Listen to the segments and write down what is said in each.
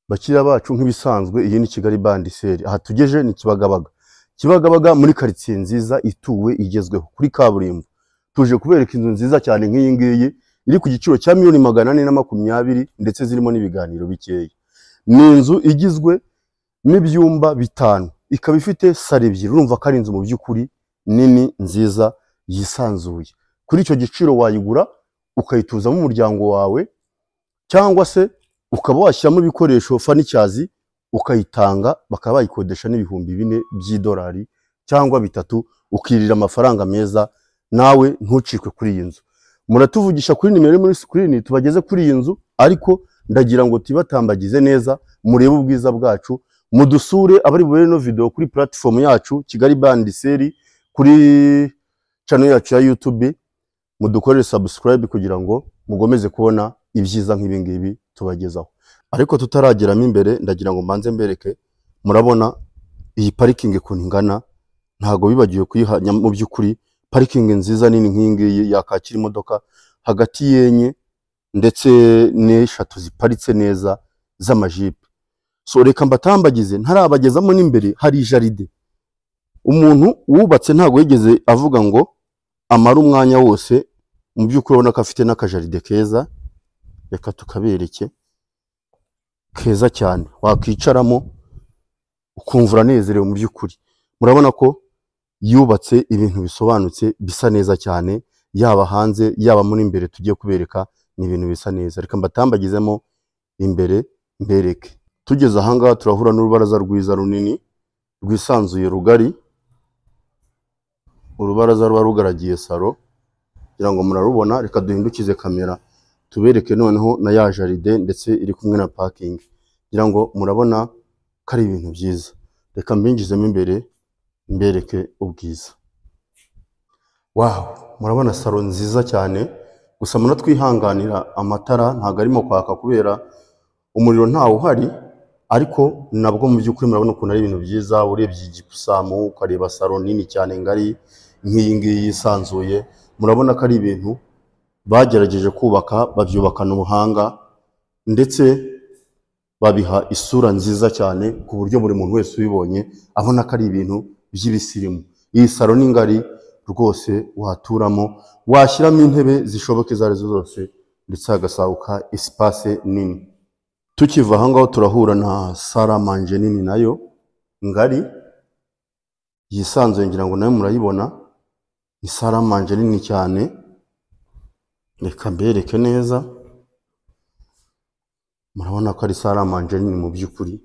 Bakiriya bacu, nk'ibisanzwe, iyi ni Kigali Buy and Sell. Aha tugeje ni Kibagabaga. Kibagabaga muri karitsiye nziza ituwe igezweho kuri kaburimbo. Tuje kubereka inzu nziza cyane nk'iyi ngiyi iri ku giciro cya miliyoni 420, ndetse zirimo n'ibiganiro bikeya. Ni inzu igizwe n'ibyumba bitanu, ikaba ifite salo ebyiri. Urumva ko ari inzu mu by'ukuri nini, nziza, yisanzuye. Kuri icyo giciro wayigura ukayituzamo umuryango wawe, cyangwa se ukaba washyiramo ibikoresho, furnitures, ukayitanga bakaba bayikodesha n'4,000 by'idolari cyangwa 3, ukirira amafaranga meza. Nawe ntucikwe kuri iyi nzu. Muratuvugisha kuri nimero iri muri screen tubageze kuri iyi nzu, ariko ndagira ngo tubatambagize neza murebe ubwiza bwacu. Mudusure, abari bubere ino video kuri platform yacu Kigali Buy and Sell, kuri channel yacu ya YouTube, mudukorere subscribe kugira ngo mugomeze kubona ibyiza nk'ibi ngibi tubagezaho. Ariko tutarageramo imbere, ndagira ngo mbanze mbereke. Murabona iyi parking ukuntu ingana, ntabwo bibagiwe kuyiha. Mu by'ukuri parking nziza nini nk'iyi ngiyi yakakira imodoka hagati y'enye ndetse n'eshatu ziparitse neza z'amajipe. So reka mbatambagize ntarabagezamo n'imbere. Hari jardin. Umuntu wubatse ntabwo yigeze avuga ngo amare umwanya wose. Mu by'ukuri urabona ko afite n'akajardin keza, reka tukabereke, keza cyane wakwicaramo ukumva uranezerewe. Mu by'ukuri murabona ko yubatse ibintu bisobanutse, bisa neza cyane, yaba hanze, yaba muri imbere tugiye kubereka, ni ibintu bisa neza. Reka mbatambagizemo imbere mbereke. Tugeze ahangaha turahura n'urubaraza rwiza, runini, rwisanzuye, rugari, urubaraza ruba rugaragiye salo, kugira ngo murarubona. Reka duhindukize kamera tubereke noneho na ya jardin ndetse iri kumwe na parking, kugira ngo murabona ko ari ibintu byiza. Reka mbinjizemo imbere mbereke ubwiza. Wow, murabona salo nziza cyane. Gusa muratwihanganira, amatara ntabwo arimo kwaka kubera umuriro ntawo uhari, ariko nabwo mu by'ukuri murabona ukuntu ari ibintu byiza. Urebye igipusamu, ukareba salo nini cyane, ngari nk'iyi ngiyi yisanzuye, murabona ko ari ibintu bagerageje kubaka, babyubakana ubuhanga ndetse babiha isura nziza cyane, ku buryo buri muntu wese ubibonye abona ko ari ibintu by'ibisirimu. Iyi salo ni ngari rwose, waturamo, washyiramo intebe zishoboka izo arizo zose, ndetse hagasaguka espace nini. Tukiva aho ngaho turahura na salle à manger nini nayo ngari yisanzuye, ngira ngo nayo murayibona, ni salle à manger nini cyane. Reka mbereke neza. Murabona ko ari salle à manger nini mu by'ukuri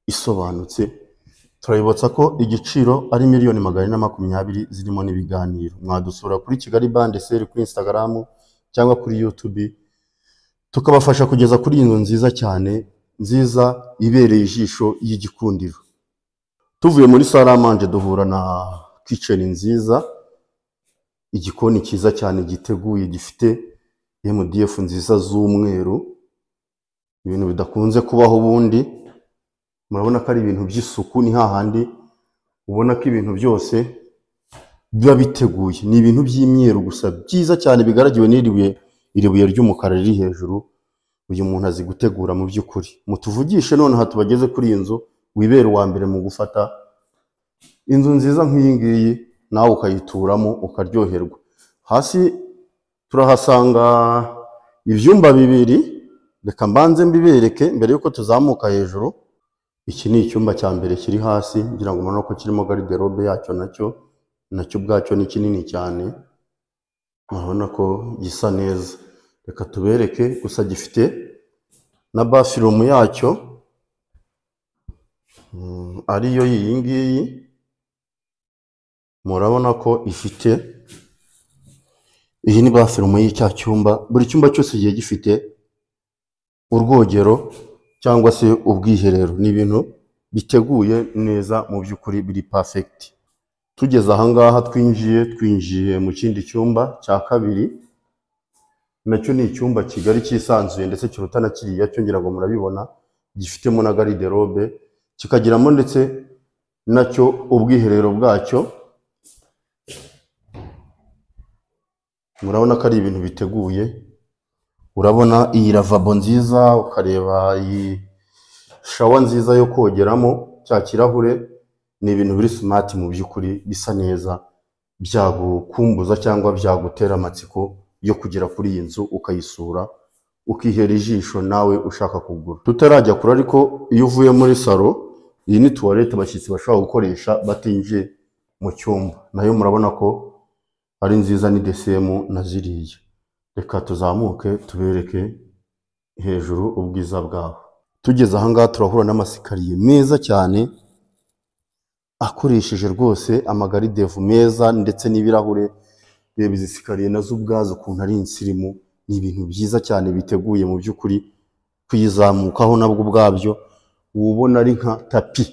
isobanutse. Turabibutsa ko igiciro ari miliyoni 420 zirimo n'ibiganiro. Mwadusura kuri Kigali Buy and Sell kuri Instagram cyangwa kuri YouTube, tukabafasha kugeza kuri iyi nzu nziza cyane, nziza ibereye ijisho, y'igikundiro. Tuvuye muri salle à manger duhura na kitchen nziza, igikoni cyiza cyane giteguye, gifite MDF nziza z'umweru, ibintu bidakunze kubaho ubundi. Murabona ko ari ibintu by'isuku, ni hahandi ubona ko ibintu byose biba biteguye. Ni ibintu by'imyeru gusa byiza cyane, bigaragiwe n'iri buye, iri buye ry'umukara riri hejuru. Uyu muntu azi gutegura mu by'ukuri. Mutuvugishe nonaha tubageze kuri iyi nzu, wibere uwa mbere mu gufata inzu nziza nk'iyi ngiyi, nawe ukayituramo ukaryoherwa. Hasi turahasanga ibyumba bibiri. Reka mbanze mbibereke mbere yuko tuzamuka hejuru. Iki ni icyumba cya mbere kiri hasi, ngira ngo murabona ko kirimo garde-robe yacyo. Nacyo ubwacyo ni kinini cyane, murabona ko gisa neza. Reka tubereke gusa, gifite na bathroom yacyo, ariyo iyi ngiyi. Murabona ko ifite, iyi ni bathroom y'icya cyumba. Buri cyumba cyose kigiye gifite urwogero cyangwa se ubwiherero. Ni ibintu biteguye neza mu by'ukuri, biri perfect. Tugeze ahangaha twinjiye mu kindi cyumba cya kabiri. Nacyo ni icyumba kigari cyisanzuye, ndetse kiruta na kiriya cyo, ngira ngo murabibona. Gifitemo na garde-robe, kikagiramo ndetse nacyo ubwiherero bwacyo. Murabona ko ari ibintu biteguye. Urabona iyi lavabo nziza, ukareba iyi shower nziza yo kogeramo, cya kirahure. Ni ibintu biri smart mu by'ukuri, bisa neza, byagukumbuza cyangwa byagutera amatsiko yo kugera kuri iyi nzu ukayisura, ukihera ijisho nawe ushaka kugura. Tutarajya kure ariko, iyo uvuye muri salo, iyi ni toilette abashyitsi bashobora gukoresha batinjiye mu cyumba. Nayo murabona ko ari nziza, ni desemu na ziriya. Reka tuzamuke tubereke hejuru ubwiza bwaho. Tugeze ahangaha turahura n'amasikariye meza cyane, akoresheje rwose amagaridevu meza ndetse n'ibirahure. Reba izi sikariye nazo ubwazo ukuntu ari insirimu, ni ibintu byiza cyane biteguye mu by'ukuri. Kuyizamukaho nabwo ubwabyo uba ubona ari nka tapi,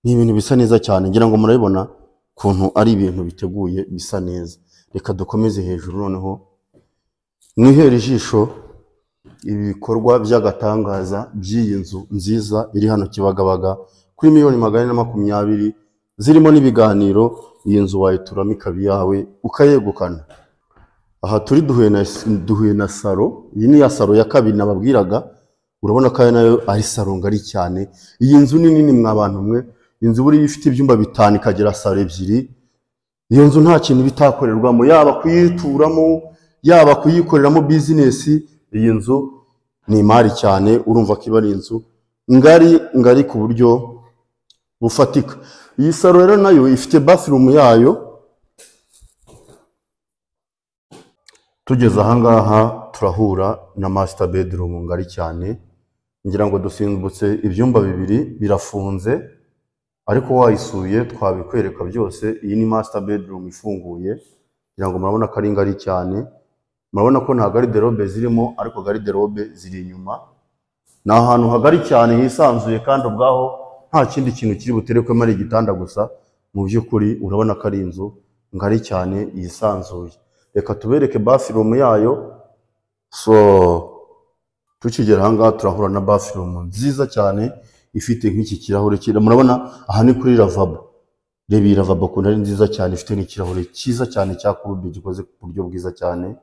ni ibintu bisa neza cyane. Ngira ngo murabibona ukuntu ari ibintu biteguye bisa neza. Reka dukomeze hejuru noneho mwihere ijisho ibikorwa by'agatangaza by'iyi nzu nziza iri hano Kibagabaga kuri miliyoni 420 zirimo n'ibiganiro. Iyi nzu wayituramo ikaba iyawe, ukayegukana. Aha turi duhuye na salo. Iyi ni ya salo ya kabiri nababwiraga. Urabona ko aya nayo ari salo ngari cyane. Iyi nzu ni nini mwa bantu mwe. Inzu buriya ifite ibyumba bitanu, ikagira salo ebyiri, iyo nzu nta kintu bitakorerwamo, yaba kuyituramo, yaba kuyikoreramo bizinesi. Iyi nzu ni imari cyane. Urumva ko iba ari inzu ngari ngari ku buryo bufatika. Iyi salo rero nayo ifite bathroom yayo. Tugeze ahangaha turahura na master bedroom ngari cyane. Ngira ngo dusimbutse ibyumba bibiri birafunze, ariko wayisuye twabikwereka byose. Iyi ni master bedroom ifunguye. Ngira ngo murabona ko ari ngari cyane. Murabona ko nta garde-robe zirimo, ariko garde-robe ziri inyuma. Ni ahantu hagari cyane hisanzuye, kandi ubwaho nta kindi kintu kiri buterekwemo, ari igitanda gusa. Mu by'ukuri urabona ko ari inzu ngari cyane yisanzuye. Reka tubereke bathroom yayo. So tukigera ahangaha turahura na bathroom nziza cyane, ifite nk'iki kirahure kira. Murabona aha ni kuri lavabo. Reba iyi lavabo ukuntu ari nziza cyane, ifite n'ikirahure cyiza cyane cya courbe, gikoze ku buryo bwiza cyane.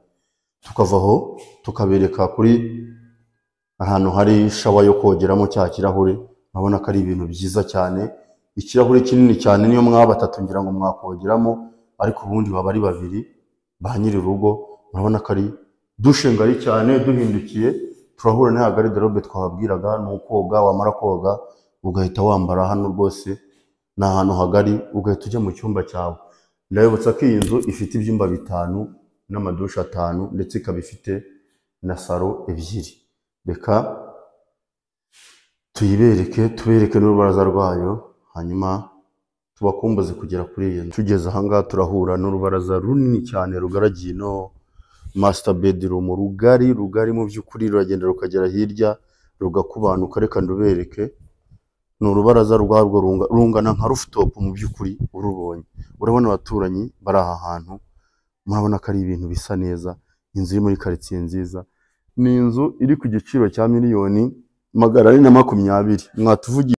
Tukava aho tukabereka kuri ahantu hari shower yo kogeramo, cya kirahure. Urabona ko ari ibintu byiza cyane, ikirahure kinini cyane. Niyo mwaba batatu ngira ngo mwakogeramo, ariko ubundi baba ari babiri ba nyiri urugo. Murabona ko ari dushe ngari cyane. Duhindukiye turahura na ya garde-robe twababwiraga. Ni ukoga, wamara koga ugahita wambara. Hano rwose ni ahantu hagari, ugahita ujya mu cyumba cyawe. Ndabibutsa ko iyi nzu ifite ibyumba bitanu n'amadushe atanu, ndetse ikaba ifite na salo ebyiri. Reka tuyibereke, tubereke n'urubaraza rwayo, hanyuma tubakumbuze kugera kuri iyi nzu. Tugeze ahangaha turahura n'urubaraza runini cyane rugaragiye no master bedroom, rugari rugari mu by'ukuri, ruragenda rukagera hirya rugakubanuka. Reka ndubereke. Ni urubaraza rwarwo rungana nka rooftop mu by'ukuri urubonye. Urabona abaturanyi bari aha hantu, murabona ko ari ibintu bisa neza. Inzu iri muri karitsiye nziza, ni inzu iri ku giciro cya miliyoni 420. Mwatuvugiye.